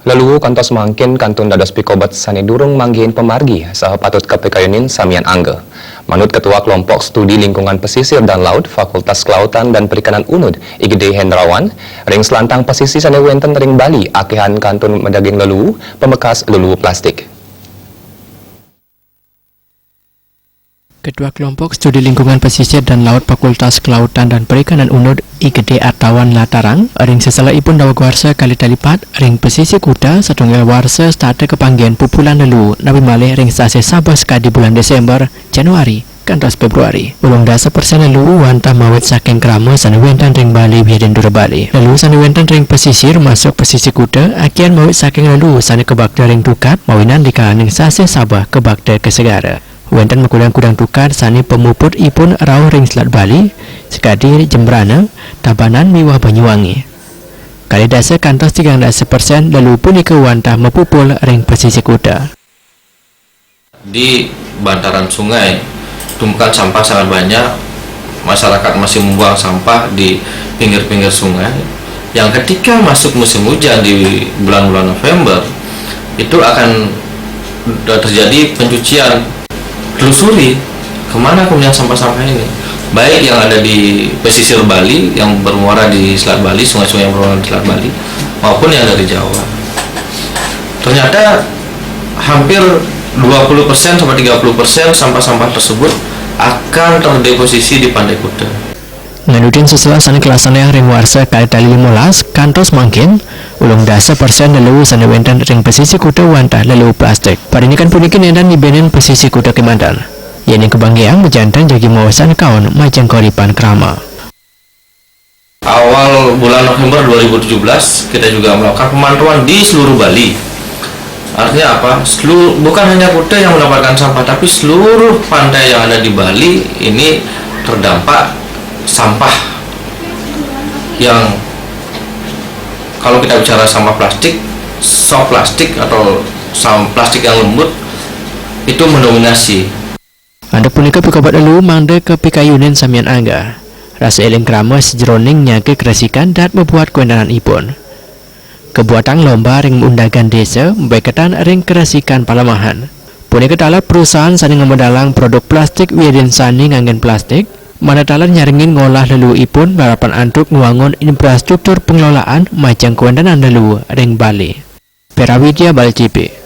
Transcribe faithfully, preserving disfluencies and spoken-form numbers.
Leluhu kantos mangkin kantun dados pikobet sane durung manggihin pamargi saha patut kapikayunin samian angga. Manut Ketua Kelompok Studi Lingkungan Pesisir dan Laut, Fakultas Kelautan dan Perikanan UNUD, I Gede Hendrawan, ring selantang pesisi sane wenten ring Bali akehan kantun madaging leluhu, pamekas leluhu plastik. Ketua Kelompok Studi Lingkungan Pesisir dan Laut Fakultas Kelautan dan Perikanan UNUD, I Gede Artawan, natarang, ring seselehipun daweg warsa kalih talipat ring pesisi kuta, satunggal warsa setata kapanggihin pupulan leluhu, napi malih ring sasih Sabeh sakadi bulan Desember, Januari, kantos Februari. Ulung dasa persen leluhu wantah mawit saking krama sane wenten ring Bali wiadin dura Bali. Leluhu sane wenten ring pesisir masuk pesisi kuta, akehan mawit saking leluhu sane kabakta ring tukad, mawinan dikalaning sasih Sabeh kabakta ka segara. Wenten makudang-kudang tukad sane pamuputipun rauh ring Selat Bali, sakadi Jembrana, Tabanan miwah Banyuwangi. Kalih dasa kantos tigang dasa persen leluhu punika wantah mapupul ring pesisi kuta. Di bantaran sungai, tumpukan sampah sangat banyak, masyarakat masih membuang sampah di pinggir-pinggir sungai, yang ketika masuk musim hujan di bulan-bulan November, itu akan terjadi pencucian. Telusuri kemana kemudian sampah-sampah ini, baik yang ada di pesisir Bali yang bermuara di Selat Bali, sungai-sungai yang bermuara di Selat Bali, maupun yang dari Jawa. Ternyata hampir dua puluh persen sampai tiga puluh persen sampah-sampah tersebut akan terdeposisi di Pantai Kuta. Ngandutin seseleh sane kalaksana ring warsa kalih tali limolas kantos mangkin, ulung dasa persen leluhu sane wenten ring pesisi kuta wantah leluhu plastik. Parinikan puniki nenten nibenin pesisi kuta kemanten. Yening kabanggiang, majanten jagi maosang kaon majeng kauripan krama. Awal bulan November dua ribu tujuh belas, kita juga melakukan pemantauan di seluruh Bali. Artinya apa? Selu-, bukan hanya Kuta yang mendapatkan sampah, tapi seluruh pantai yang ada di Bali ini terdampak sampah yang, kalau kita bicara sampah plastik, soft plastik atau sam-, plastik yang lembut, itu mendominasi. Antuk punika pikobet leluhu mangda kapikayunin samian angga. Rasa eling krama sajeroning nyaga keresikan dahat mabuat kawentenanipun. Kabuatang lomba ring undagan desa mabeketan ring keresikan palemahan. Punika taler perusahaan sane ngamedalang produk plastik wiadin sane nganggen plastik, mangda taler nyarengin ngolah leluhuipun larapan antuk ngwangun infrastruktur pengelolaan majeng kawentenan leluhu ring Bali. Peravidya Bal T V.